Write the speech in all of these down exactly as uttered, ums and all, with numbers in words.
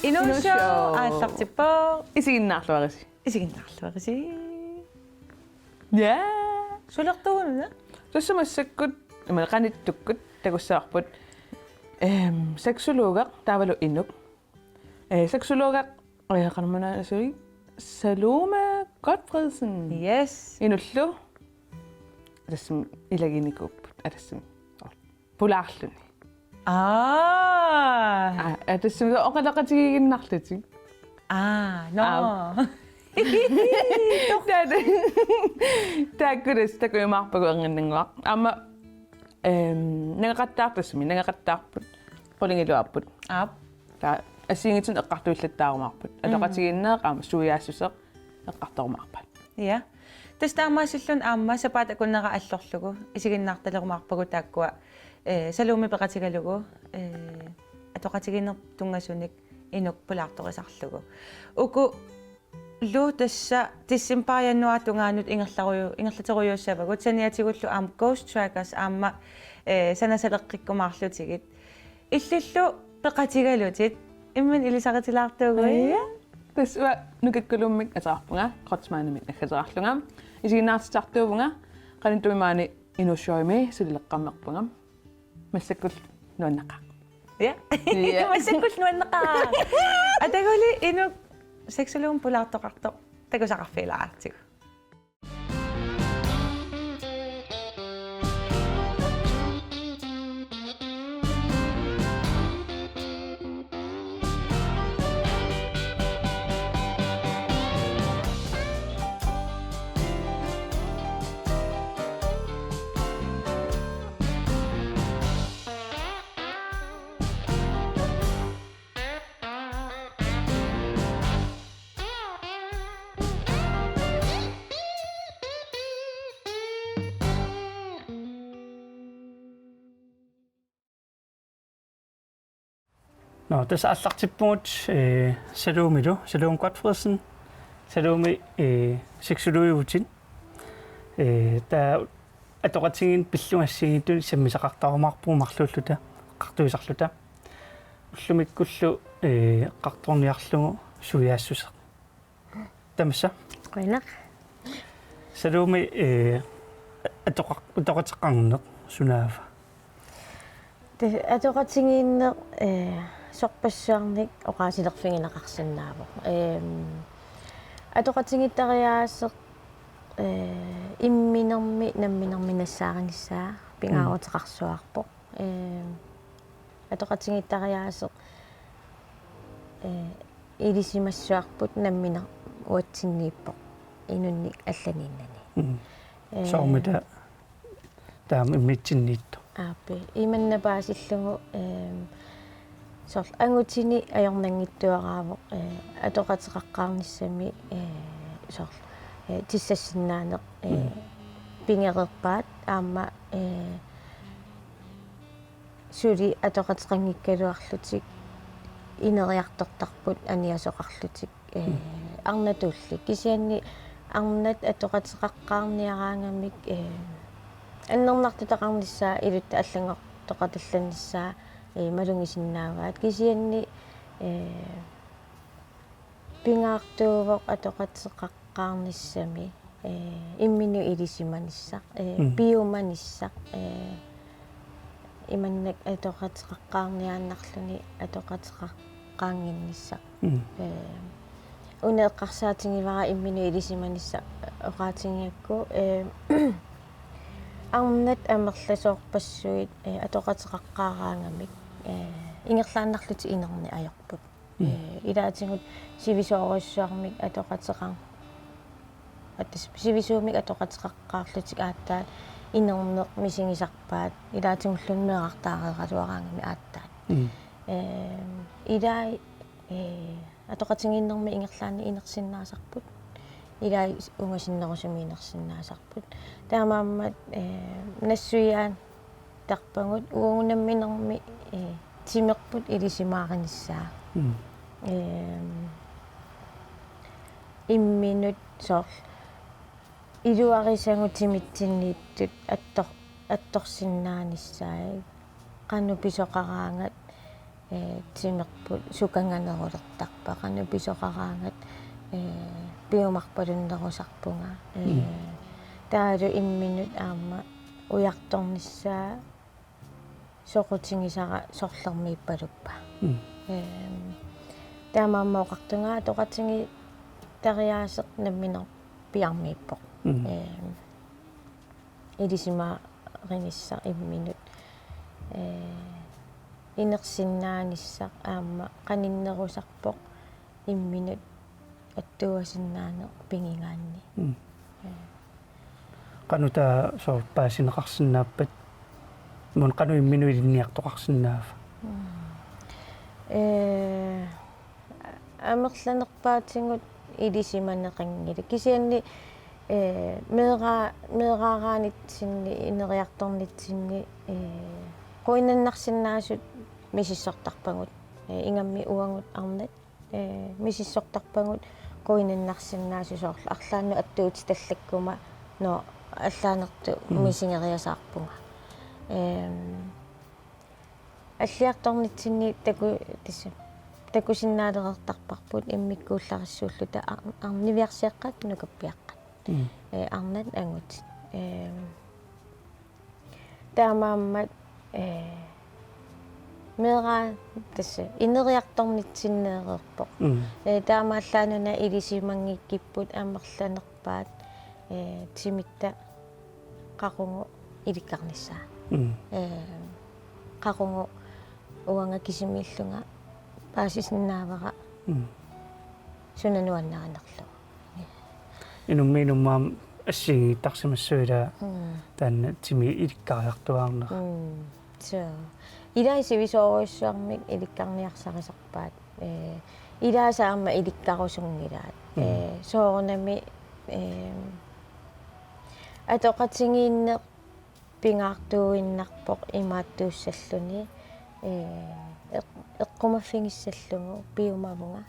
Inuushow aallartippoq. Isiginnaarluarisi. Isiginnaarluarisi. Ja. Sulertuununa? Tassa massakkut, ima qanittukkut takussavarput. Ehm, sexologeq taavalu inuk. Eh, sexologeq, eh, qanormaanna asuli, Salome Godtfredsen. Yes. Inullu. Tassami ilaginikuupput, tassami. Pulaarluni. Aa. Aa, tassami oqaloqatigiiginnarlutik. Aa, no. Aa. Taava. Taakkulas takujumaarpagut erninnguaq. Aamma, ehm, nangaqattaartassami, nangaqattaarput. Qulingiluaapput. Aap. Taava assigiinngitsunik eqqartuillattaarumaarput. Mm. Atoqatigiinneq aamma suiaassuseq eqqartorumaarpat. Ja. Tassa taamaasilluni aamma sapaatip akunnera allorlugu isiginnaartalerumaarpagut taakkua, eh, Salome peqatigalugu, eh, atoqatigiinnermut tunngasunik inuk pulaartorisarlugu. Ukullu tassa decembarip januaarip tungaanut ingerlaruju-, ingerlaterujuussavagut, saniatigullu aamma Ghost Trackers aamma, eh, sanasaleqqikkumaarlutigit. Illillu peqatigalutit, imminut ilisaritilaartuuguit. Ja. Tassa uanga nukikkulummik ateqarpunga, Kreutzmannimik aggerteqarlunga. Isiginnaartitsisartuuvunga, qanittumi maani Inuushow-imi sulileqqammerpunga. Massakkut nuanneqaaq. Ja. Ja. Massakkut nuanneqaaq. Ataguli inuk sexologemut pulaartoqartoq takusaqarfigilaartigu. Nå, tassa aallartippugut, eh, Salomilu, Salome Godtfredsen. Salomi, eh, sexologiutit. Eh, taava atoqatigiinneq pillugu assigiinngitsunik sammisaqartarumaarpugut marluulluta, eqqartuisarluta. Ullumikkullu, eh, eqqartorniarlugu suiaassuseq. Tamassa. Qujanaq. Salomi, eh, atoqar-, atoqateqarneq sunaava? Tassa atoqatigiinneq, eh, sorpassuarnik oqaasilerfigineqarsinnaavoq. Ehm, atoqatigiittariaaseq, eh, imminermi namminermi nassaarinissaa pingaaruteqarsuarpoq. Ehm, atoqatigiittariaaseq, eh, ilisimassuarput nammineq uatsinniippoq inunnik allaniinnani. Mm. Eh, soormita taama imminnitsinniittoq? Aappi. Imanna paasillugu, ehm, soorlu angutini ajornanngitsuaraavoq, eh, atoqateqaqqaarnissami, eh, soorlu, eh, tissassinnaaneq, eh, mm, pigereerpaat aamma, eh, suli atoqateqanngikkaluarlutik ineriartortarput aniasoqarlutik, eh, mm, arnatulli. Kisianni arnat atoqateqaqqaarniaraangamik, eh, annernartutaqarnissaa ilutta allanngortoqatallannissaa, eh, malugisinnaavaat. Kisianni, eh, pingaartuuvoq atoqateqaqqaarnissami, eh, imminut ilisimanissaq, eh, mm, piumanissaq, eh, imannak atoqateqaqqaarniaannarluni atoqateqaqqaannginnissaq. Mm. Eh, una eqqarsaatigivara imminut ilisimanissaq oqaatigigakku, eh, arnat amerlasoorpassuit, eh, atoqateqaqqaaraangamik, eh, ingerlaannarlutik inerneq ajorput. Mm. Eh, ilaatigut sivisoorujussuarmik atoqateqar-, atas-, sivisuumik atoqateqaqqaarlutik aatsaat inerneq misigisarpaat, ilaatigulluunniit meerartaareeraluaraangamik aatsaat. Mm. Ehm, ilai, eh, atoqatigiinnermi ingerlaannaq inersinnaasarput. Ilai ungasinnerusumik inersinnaasarput. Taamaammat, eh, nassuiaan- tarpagut uagut namminermi, eh, timerput ilisimaarinissaq. Mm. Ehm, imminut soorlu iluarisagut timitsinniittut attor-, attorsinnaanissaat qanoq pisoqaraangat ee, timerput sukanganerulertarpaa, qanoq pisoqaraangat, ee, piumarpalunnerusarpunga. Ee, mm, taavalu imminut aamma ujartornissaa soqutigisara sorlermiippaluppaa. Mm. Ehm, taamaammat oqartunga atoqatigiittariaaseq nammineq piarmiippoq. Mm. Ehm, ilisimarinissaq imminut, ee, inersinnaanissaq aamma qaninnerusarpoq imminut attuuasinnaaneq pigigaanni. Mm. Ee. Qanoq taava soorlu paasineqarsinnaappat, imaluunniit qanoq imminut ilinniartoqarsinnaava? Mm. Ee, amerlanerpaatigut ilisimaneqanngilaq. Kisianni, ee, meera-, meeraaraanitsinni, ineriartornitsinni, ee, quinnannarsinnaasut misissortarpagut. Ee, ingammik uagut arnat, ee, misissortarpagut quinnannarsinnaasut, soorlu arlaannut attuutitallakkuma, nå, allaanertut, mm, misigeriasaarpunga. Ehm, alliartornitsinni taku-, tassa, takusinnaalereertarparput immikkuullarissuulluta ar-, arniviarsiaqqat nukappiaqqat. Mm. Ee, arnat angutit. Ehm, taamaammat, ee, meeraaraa tassa ineriartornitsinneereerpoq. Mm. Ee, taamaallaat una ilisimanngikkipput amerlanerpaat, ee, timitta qaqugu ilikkarnissaa. Mm. Ee, qaqugu uanga kisimiillunga paasisinnaavara, mm, suna nuannarinerlugu. Inummit inummut aamma assigiinngittarsimassaaq ilaa, mm, taanna timi ilikkariartuaarnera. Mm. Suu. Ilai sivisoorujussuarmik ilikkarniarsarisarpaat. Ee, ilaasa aamma ilikkarusunngilaat. Mm. Ee, soorunami, ee, atoqatigiinneq pingaartuinnarpoq imaattuussalluni, ee, eq-, eqqumaffigissallugu piumavunga,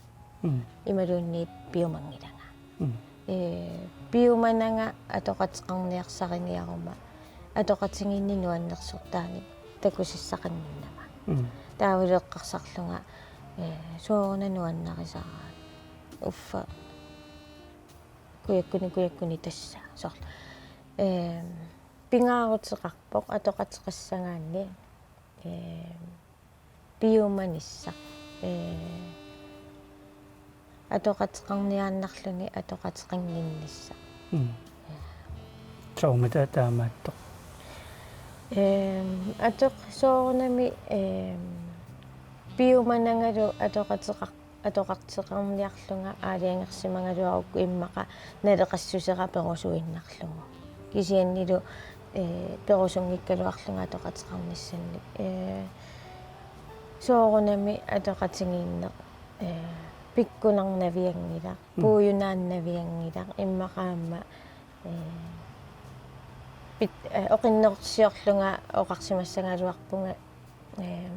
mm, imaluunniit piumanngilanga. Mm. Ee, piumananga atoqateqarniarsariniaruma atoqatigiinni nuannersortaanik takusassaqannginnama. Mm. Taavalu eqqarsarlunga, ee, sooruna nuannarisaraat. Uffa. Kujakkuni, kujakkuni tassa. Soorlu. Ee, pingaaruteqarpoq atoqateqassagaanni, ee, piumanissaq. Ee, atoqateqarniaannarluni atoqateqannginnissaq. Mm. Soormita taamaattoq? Ehm, atoq-, soorunami, ehm, piumanangalu atoqateqar-, atoqateqarniarlunga aalajangersimagaluarukku immaqa naleqassusera perusuinnarlugu. Kisiannili, eh, perusunngikkaluarlunga atoqateqarnissannik. Eh, soorunami atoqatigiinneq, eh, pikkunarnavianngilaq, mm, puiunaannavianngilaq, immaqa aamma, eh, pit-, eh, oqinnersiorlunga oqarsimassagaluarpunga, eh,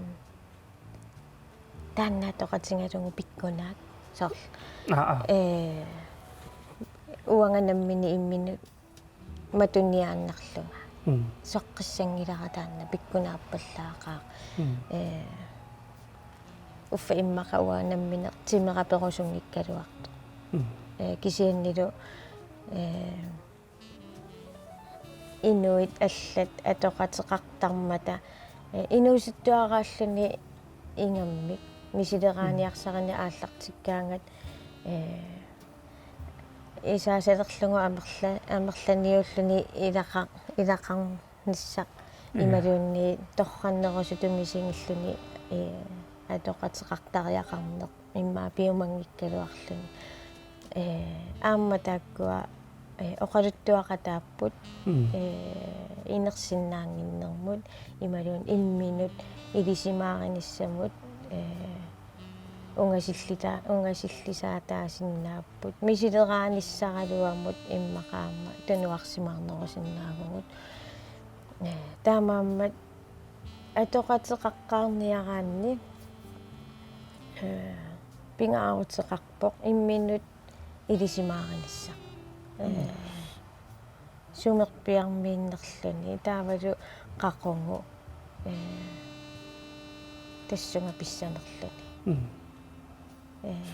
taanna atoqatigalugu pikkunaak soorlu. Aa, aa. Ee, uanga nammineq imminut matuniaannarlunga. Mm. Soqqissanngilara taanna pikkunaappallaaqaaq. Mm. Ee, uffa immaqa uanga nammineq timera perusunngikkaluartoq. Mm. Ee, kisiannili, ee, inuit allat atoqateqartarmata, eh, inuusuttuaraalluni ingammik misileraaniarsarineq aallartikkaangat, eh, isaasalerlugu amerla-, amerlaniulluni ilaqa-, ilaqarnissaq, mm, imaluunniit torrannerusutut misigilluni, eh, atoqateqartariaqarneq immaqa piumanngikkaluarluni. Ee, aamma taakkua, ee, oqaluttuaqataapput, mm, ee, inersinnaannginnermut, imaluunniit imminut ilisimaarinissannut, ee, ungasillita-, ungasillisaataasinnaapput, misileraanissaraluamut immaqa aamma tunuarsimaarnerusinnaavugut. Ee, taamaammat atoqateqaqqaarniaraanni, ee, pingaaruteqarpoq imminut ilisimaarinissaa. Ee, mm, sumerpiarmiinnerluni taavalu qaqugu, ee, tassunga pissanerluni. Mm.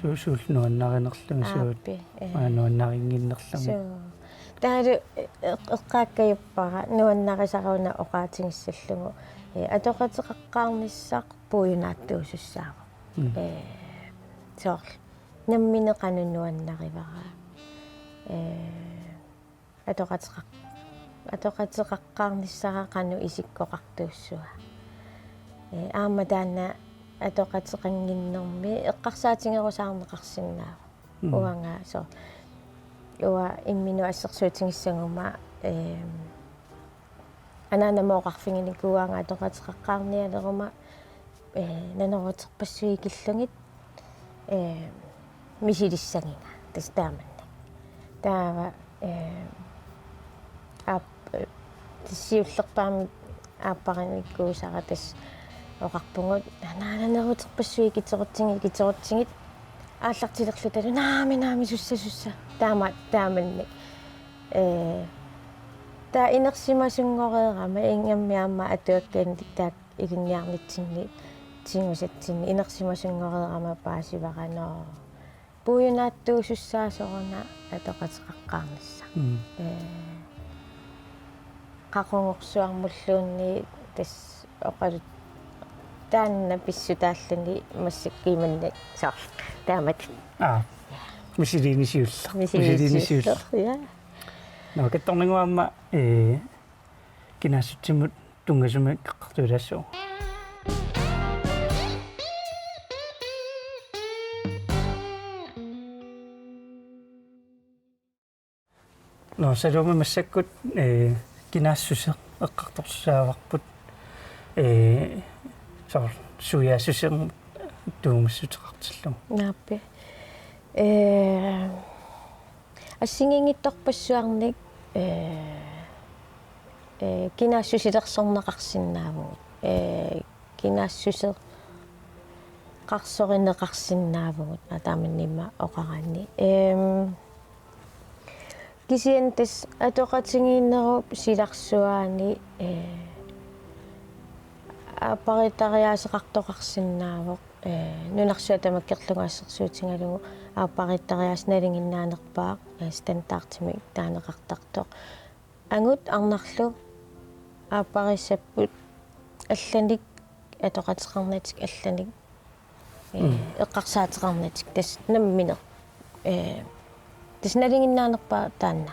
Su-, suullu nuannarinerlugit suut. Aappi, ee. Aa, nuannarinnginnerlugit. Suu. Taavalu eq-, eqqaakkajuppara nuannarisara una oqaatigissallugu. Ee, atoqateqaqqaarnissaq puiunaattuusussaavoq. Mm. Ee, soorlu. Nammineq qanoq nuannarivara. Ee, atoqateqaq-, atoqateqaqqaarnissara qanoq isikkoqartuussava. Ee, aamma taanna atoqateqannginnermi eqqarsaatigerusaarneqarsinnaavoq. Mm. Uanga soorlu. Uanga imminut assersuutigissaguma, ee, anaanama oqarfiginikku uanga atoqateqaqqaarnialeruma, ee, naneruuterpassuit ikillugit, ee, misilissagiga tassa taamannak. Taava, ee, aap-, ee, tassa siullerpaamik aapparinikkuusara tassa oqarpugut, anaana naneruuterpassuit ikitserutsigit, ikitserutsigit, aallartilerlutalu naamik, naamik, sussa, sussa. Taama, taamannak. Ee, taava inersimasunngoreerama ingammik aamma atuakkanik taakku ilinniarnitsinni tigusatsinni inersimasunngoreerama paasivara, nå, puiunaattuusussaasoruna atoqateqaqqaarnissaq. Mm. Ee, qaqugorsuarmulluunniit tassa oqalut taanna pissutaalluni massakkut imannak soorlu. Taamatut. Aa. Misiliineq siulleq. Misiliineq siulleq. Misiliineq siulleq. Ja. Nå, kattornikuuara aamma, ee, kinaassutsimut tunngasumik eqqartuilaassaagut. Nå, Salome, massakkut, ee, kinaassuseq eqqartortussaavarput, ee, soorlu suiaassusermut tunngassuteqartillugu. Naappi. Ee, assigiinngitsorpassuarnik, ee, ee, kinaassusilersorneqarsinnaavugut. Ee, kinaassuseqarsorineqarsinnaavugut, aa, taamannak ima oqaraanni. Ehm, kisianni tassa atoqatigiinnerup silarsuaani, ee, aappariittariaaseqartoqarsinnaavoq, ee, nunarsuaq tamakkerlugu assersuutigalugu aappariittariaaseq nalinginnaanerpaaq, ee, standardimik taaneqartartoq. Angut arnarlu aappariissapput allanik atoqateqarnatik allanik, ee, mm, eqqarsaateqarnatik tassa nammineq. Ee, tassa nalinginnaanerpaaq taanna.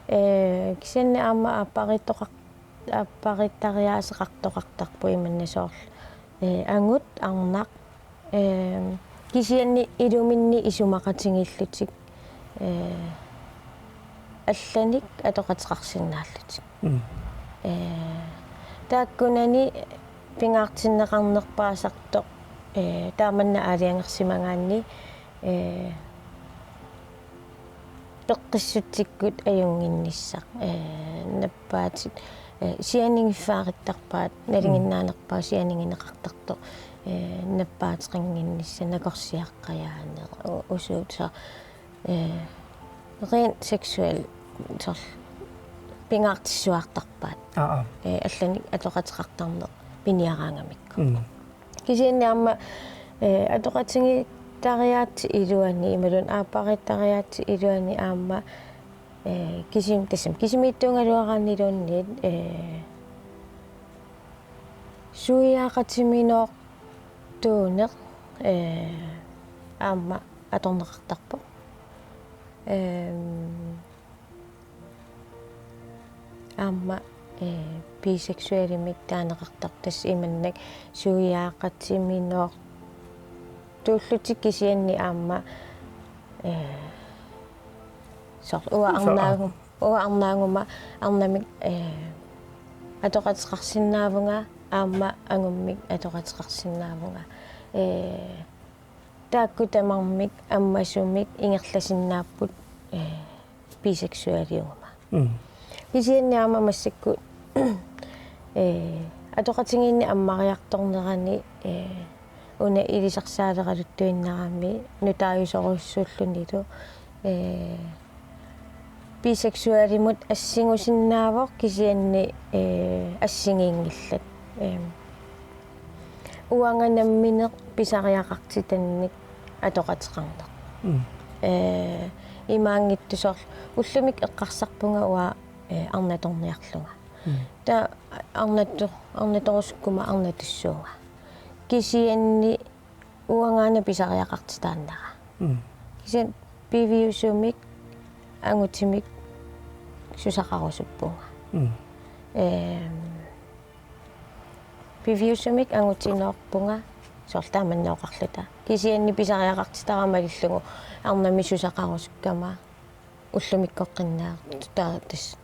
Ee, kisianni aamma aappariittoqar-, aappariittariaaseqartoqartarpoq imannak soorlu. Ee, angut arnaq, ee, kisianni iluminni isumaqatigiillutik, ee, allanik atoqateqarsinnaallutik. Mm. Ee, taakkunani pingaartinneqarnerpaasartoq, ee, taamannak aalajangersimagaanni, ee, peqqissutsikkut ajunnginnissaq, ee, nappaatit, ee, sianigiffaarittarpaat, nalinginnaanerpaaq sianigineqartartoq, ee, nappaateqannginnissaq, nakorsiaqqajaaneq, u-, usuut, soorlu, ee, rent seksuel, soorlu, pingaartissuartarpaat. Aa, aa. Ee, allanik atoqateqartarneq piniaraangamikku. Mm. Kisianni aamma, ee, atoqatigiittariaatsit iluanni imaluunniit aappariittariaatsit iluanni aamma, ee, kisimi-, tassami kisimiittuugaluaraanniluunniit, ee, suiaaqatiminoortuuneq, ee, aamma atorneqartarpoq. Ehm, aamma, ee, biseksuelimik taaneqartarpoq, tassa imannak suiaaqatiminoortuullutik kisianni aamma, ee, soorlu uanga, soorlu, aa, arnaagu-, uanga arnaaguma arnamik, ee, atoqateqarsinnaavunga aamma angummik atoqateqarsinnaavunga. Ee, taakku tamarmik ammasumik ingerlasinnaapput, ee, biseksualiuguma. Mm. Kisianni aamma massakkut, ee, atoqatigiinneq ammariartornerani, ee, una ilisarsaaleraluttuinnarami nutaajusorujussuullunilu, ee, biseksualimut assingusinnaavoq kisianni, ee, assigiinngillat. Eem, Uanga nammineq pisariaqartitannik atoqateqarneq. Mm. Ee, imaanngitsoq soorlu ullumikkut eqqarsarpunga uanga, ee, arnatorniarlunga. Mm. Taava arnato-, arnatorusukkuma arnatussuunga. Kisianni uangaana pisariaqartitaannara. Mm. Kisianni piviusumik angutimik susaqarusuppunga. Mm. Ehm, piviusumik angutinoorpunga soorlu taamanna oqarluta. Kisianni pisariaqartitara malillugu arnamik susaqarusukkama ullumikkoqqinnaartut taava tassa.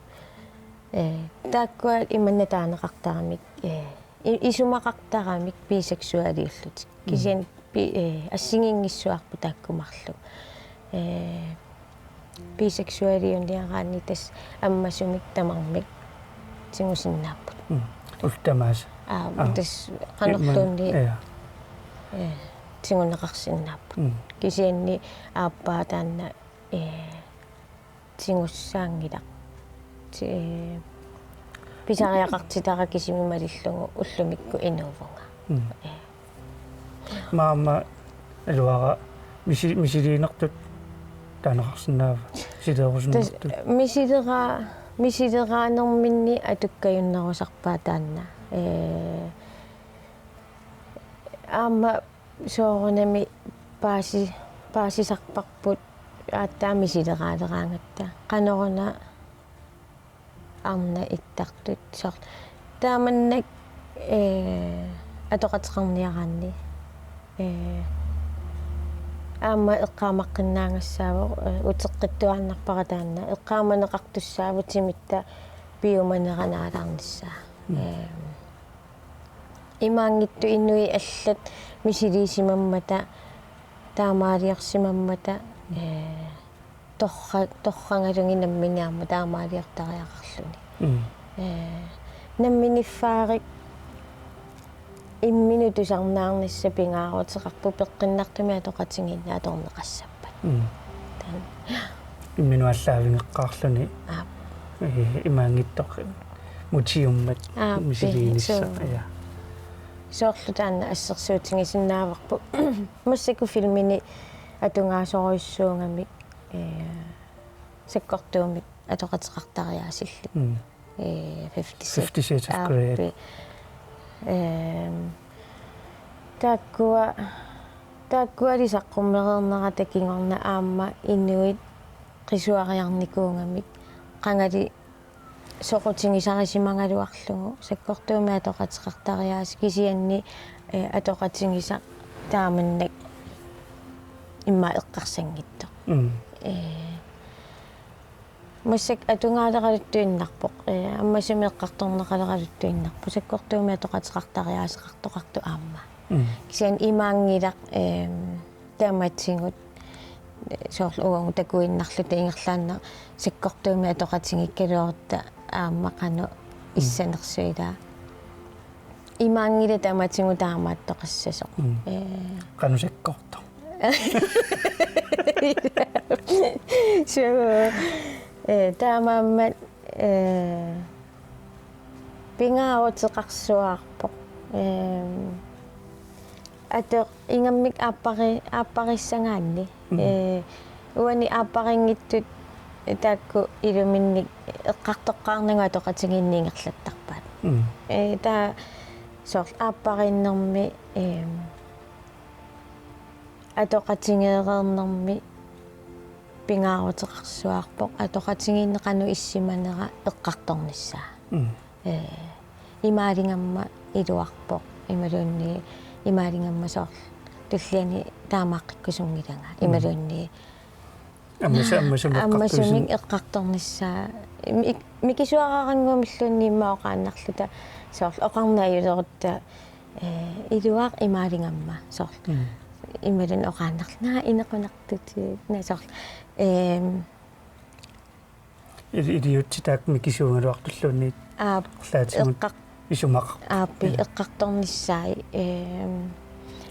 Ee, taakkua imanna taaneqartaramik, ee, i-, isumaqartaramik biseksualiullutik. Mm. Kisianni bi-, ee, assigiinngissuarput taakku marluk. Ee, biseksualiuniaraanni tassa ammasumik tamarmik tigusinnaapput. Mm. Ullut tamaasa. Aa, aa, tassa qanorluunniit, ja, ee, tiguneqarsinnaapput. Mm. Kisianni aappaa taanna, ee, tigussaanngilaq. Ti-, pisariaqartitara kisimi malillugu ullumikkut inuuvunga. Mm. Ee. Aamma iluara misi-, misiliinertut taaneqarsinnaava? Misileerusunnertut? Tassa misileraa-, misileraanerminni atukkajunnerusarpaa taanna. Ee, aamma soorunami paasi-, paasisarparput aatsaat misileraaleraangatta. Qanoruna arnat ittartut soorlu. Taamannak, ee, atoqateqarniaraanni. Ee, aamma eqqaamaqqinnaagassaagut, ee, uteqqittuaannarpara taanna. Eqqaamaneqartussaavoq timitta piumanera naalaarnissaa. Mm. Ee, imaanngitsoq inuit allat misiliisimammata, taamaaliorsimammata, ee, torra-, torragalugit nammineq aamma taamaaliortariaqarluni. Mm. Ee, namminiffaarik imminut tusarnaarnissaq pingaaruteqarpoq peqqinnartumik atoqatigiinneq atorneqassappat. Mm. Taanna. Imminut aallaavigeqqaarluni. Aap. Ee, imaanngitsoq mutiummat. Aap, misiliinissaq. Suu. Ja. Soorlu taanna assersuutigisinnaavarput. Massakkut filmini atungaasorujussuugamik, ee, sakkortuumik atoqateqartariaasillit. Mm. Ee, Fifty Shades. Fifty Shades of Grey. Aappi. Ehm, taakkua, taakkuali saqqummereernerata kingorna aamma inuit qisuariarnikuugamik qangali soqutigisarisimagaluarlugu sakkortuumik atoqateqartariaaseq kisianni, ee, atoqatigisaq taamannak immaqa eqqarsanngitsoq. Mm. Ee, massakkut atungaaleraluttuinnarpoq, ee, ammasumik eqqartorneqaleraluttuinnarpoq, sakkortuumik atoqateqartariaaseqartoqartoq aamma. Mm. Kisianni imaanngilaq, eem, tamatigut, ee, soorlu uagut takuinnarluta ingerlaannaq sakkortuumik atoqatigiikkaluarutta aamma qanoq, mm, issanersoq ilaa. Imaanngilaq tamatigut taamaattoqassasoq. Mm. Ee. Qanoq sakkortoq? Suu. Ee, taamaammat, ee, pingaaruteqarsuaarpoq. Eem, atoq ingammik aappari-, aapparissagaanni. Mm. Ee, uani aapparinngitsut taakku iluminnik eqqartoqqaarnagu atoqatigiinneq ingerlattarpaat. Mm. Ee, taava soorlu aappariinnermi, eem, atoqatigeereernermi pingaaruteqarsuaarpoq atoqatigiinneq qanoq issimanera eqqartornissaa. Mm. Ee, imaaligamma iluarpoq, imaluunniit imaaligamma soorlu tulliani taamaaqqikkusunngilanga, mm, imaluunniit ammasu-, ammasumik, ammasumik eqqartornissaa. Eqqartornissaa. Mi-, mikisuararannguamilluunniit immaqa oqaannarluta soorlu oqarneq ajulerutta, ee, iluaq imaaligamma soorlu. Mm. Imaluunniit oqaannarluta naa inequnartutit, naa soorlu. Eem, Ili-, iliuutsit taakku mikisuugaluartulluunniit. Aap. Arlaatigut eqqar-, isumaqarput. Aappi, ja, eqqartornissaat, eem,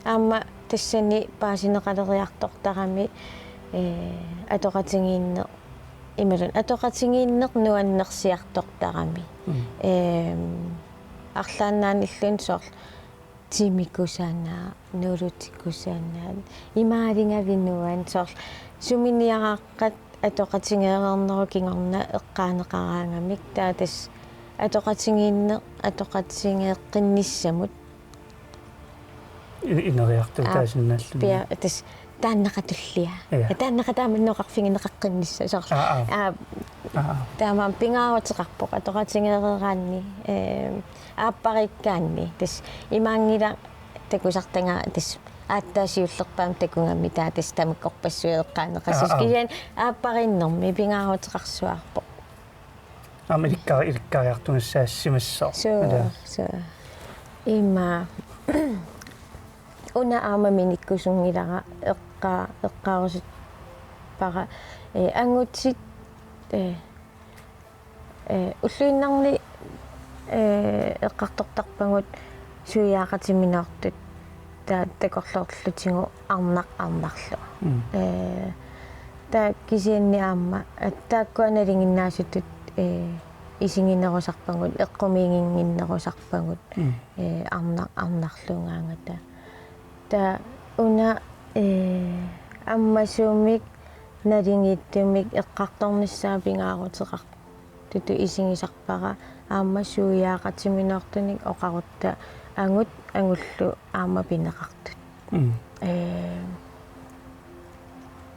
aamma tassani paasineqaleriartortarami, ee, atoqatigiinneq, imaluunniit atoqatigiinneq nuannersiartortarami. Mm. Eem, arlaannaanilluunniit soorlu timi kusanaq, nuulutik kusanaq, imaaligavinuan soorlu suminiaraqqat atoqatigeereernerup kingorna eqqaaneqaraangamik, taava tassa atoqatigiinneq atoqatigeeqqinnissamut. I-, ineriartuutaasinnaalluni. Pia, tassa taanna qatullia. Ja. Ja taanna qataammat oqarfigineqaqqinnissaq soorlu. Aa, aa. Aa, aa. Taamaammat pingaaruteqarpoq atoqatigeereeraanni, ee, aappariikkaanni. Tassa imaanngilaq takusartagara tassa aatsaat siullerpaamik takugami taava tassa tamakkorpassuit eqqaaneqassasoq. Aa, aa. Kisianni aappariinnermi pingaaruteqarsuaarpoq. Aamma ilikka-, ilikkariartugassaassimassaaq. Suu, ila. Suu. Ima. Una aamma minikkusunngilara eqqa-, eqqaarusuppara, ee, angutit, ee, ee, ulluinnarni, ee, eqqartortarpagut suiaaqatiminoortut taava takorloorlutigu arnaq arnarlu. Mm. Ee, taava kisianni aamma, at-, taakkua nalinginnaasutut, ee, isiginerusarpagut, eqqumiiginnginnerusarpagut, mm, ee, arnaq arnarluugaangata. Taava una, ee, ammasumik naligiittumik eqqartornissaa pingaaruteqar-, tutut isigisarpara aamma suiaaqatiminoortunik oqarutta angut angullu aamma pineqartut. Mm. Ee,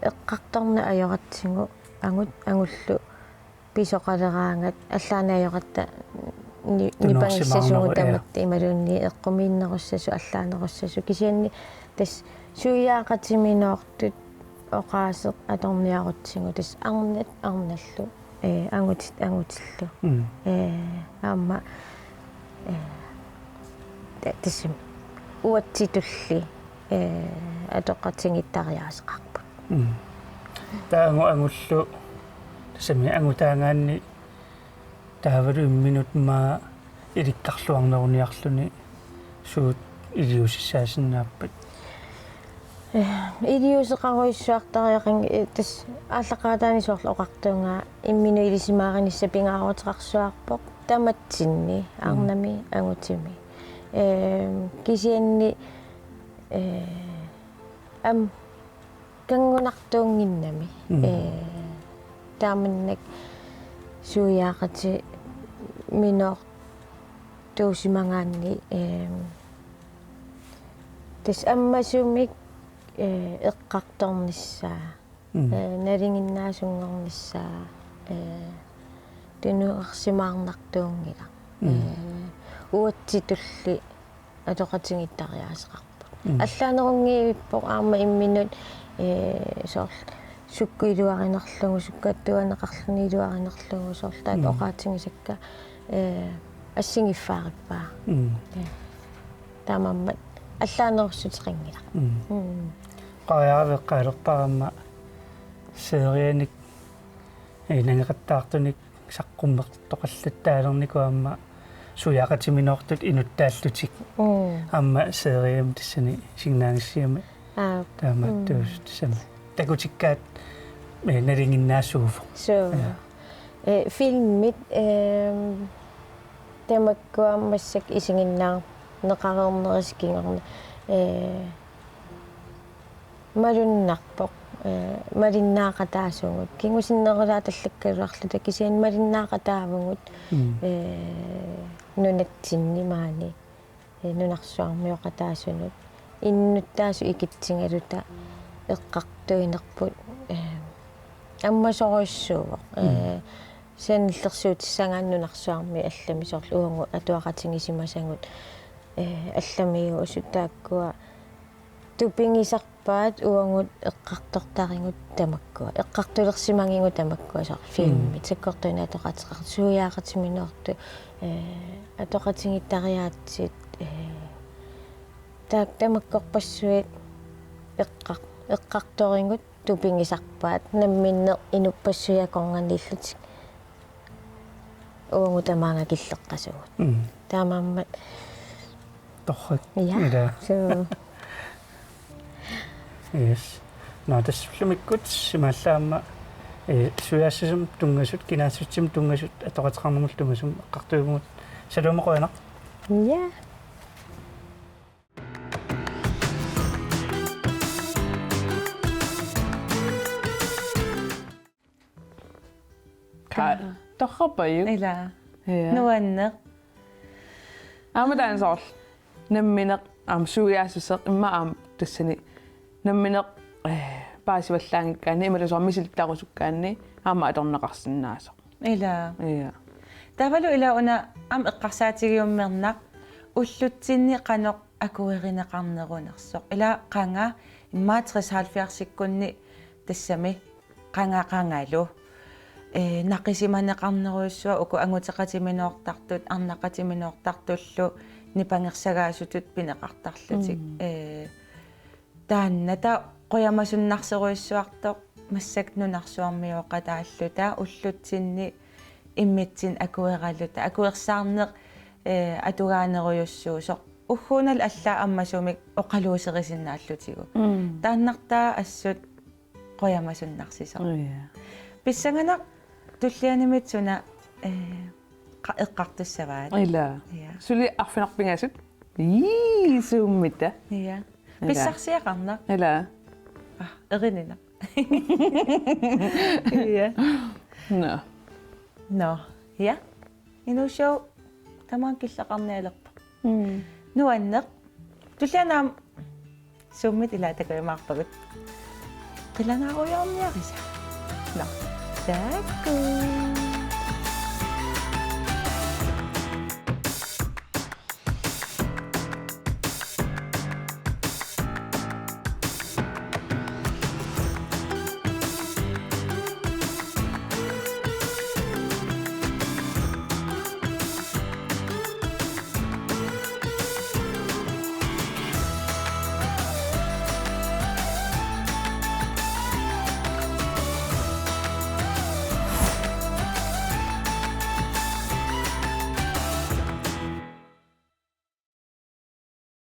eqqartorneq ajoratsigu angut angullu pisoqaleraangat allaaneq ajoratta ni-, tunuarsimaarneru-, nipagissasugut, ja, tamatta imaluunniit eqqumiinnerussasoq allaanerussasoq kisianni tassa suiaaqatiminoortut oqaaseq atorniarutsigu tassa arnat arnallu, ee, angutit angutillu. Mm. Ee, aamma, ee, ta-, tassami uatsitulli, ee, atoqatigiittariaaseqarput. Mm. Taava angu-, angullu tassami angutaagaanni taavalu imminut aamma ilikkarluarneruniarluni suut iliuusissaasinnaappat? Ee, iliuuseqarujussuartariaqanngilaq, ee, tassa aallaqqaataani soorlu oqartunga imminut ilisimaarinissaq pingaaruteqarsuaarpoq tamatsinni, mm, arnami angutimi. Ee, kisianni, ee, aamma kanngunartuunnginnami. Mm. Ee, taamannak suiaaqatiminoortuusimagaanni, ee, tassa ammasumik, ee, eqqartornissaa, mm, ee, nalinginnaasunngornissaa, ee, tunuarsimaarnartuunngilaq. Mm. Ee, uatsitulli atoqatigiittariaaseqarput. Mm. Allaanerunngivippoq aamma imminut, ee, soorlu sukkut iluarinerlugu, sukkut attuaneqarluni iluarinerlugu soorlu taakku, mm, oqaatigisakka, ee, assigiiffaarippaa. Mm. Ee, taamaammat allaanerussuteqanngilaq. Mm. Mm. Qariaraveeqqaalerpara aamma serianik, ee, nangeqattaartunik saqqummertoqallattaalernikoq aamma suiaaqatiminoortut inuttaallutik. Mm. Aamma seriami tassani signaagissigami. Aa. Taamaattuusut, mm, tassami. Takutikkaat, ee, nalinginnaasuuvoq. Suu. Ja. Ee, filmit, ee, tamakkua massakkut isiginnaarneqareernerisa kingorna, ee, malunnarpoq, ee, malinnaaqataasugut. Kingusinnerulaartallakkaluarluta kisianni malinnaaqataavugut, mm, ee, nunatsinni maani, ee, nunarsuarmioqataasunut. Innuttaasut ikitsigaluta eqqartuinerput, ee, ammasorujussuuvoq. Mm. Ee, sanillersuutissagaanni nunarsuarmi allami soorlu uagut atuaqatigisimasagut, ee, allamiuusut taakkua tupigisarpaat uagut eqqartortarigut tamakkua. Eqqartulersimagigut tamakkua soorlu filmit, mm, sakkortuineq atoqateqartut, suiaaqatiminoortut, ee, atoqatigiittariaatsit, ee, taak-, tamakkorpassuit eqqar-, eqqartorigut tupigisarpaat namminneq inuppassuit akornanniillutik uagut tamaanga killeqqasugut. Mm. Taamaammat. Torrak. Ja. Ila. Suu. Yes. Nå, tassa ullumikkut imaallaat aamma, ee, suiaassusimmut tunngasut, kinaassutsimmut tunngasut, atoqateqarnermullu tunngasut eqqartuivugut. Saluuma qujanaq. Ja. Aa, torrappajuk. Ila. Ja. Nuanneq. Aamma taanna soorlu nammineq aamma suiaassuseq immaqa aamma tassani nammineq, eh, paasivallaanngikkaanni imaluunniit soorlu misilittaarusukkaanni aamma atorneqarsinnaasoq. Ila. Ja. Taavalu ila una aamma eqqarsaatigiummernaq ullutsinni qanoq akuerineqarnerunersoq. Ila qanga immaqa tres halvfjerdsikkunni tassami qanga qangalu. Eh, naqisimaneqarnerujussuaq uku anguteqatiminoortartut, arnaqatiminoortartullu nipangersagaasutut pineqartarlutik. Mm. Eh, taanna taava qujamasunnarsorujussuartoq massakkut nunarsuarmioqataalluta ullutsinni immitsinnut akueraluta. Akuersaarneq, eh, atugaanerujussuusoq. Ugguuna allaat ammasumik oqaluuserisinnaallutigu. Mm. Taannartaa assut qujamasunnarsisoq. Ja. Pissanganaq tullianimit suna, eh, qa-, eqqartussavaat. Ila. Ja. Suli arfineq-pingasut. Ii, Zoomita. Ja. Ila. Pissarsiaqarnaq. Ila. Ah, erininaq. Ja. Nå. Nå. Ja. Inuussooq tamaanga killeqarnialerpoq. Mm. Nuanneq. Tulliani aamma Zoomit ilaa takujumaarpagut. Qilanaarujoorniarisa. Nå. Taakku.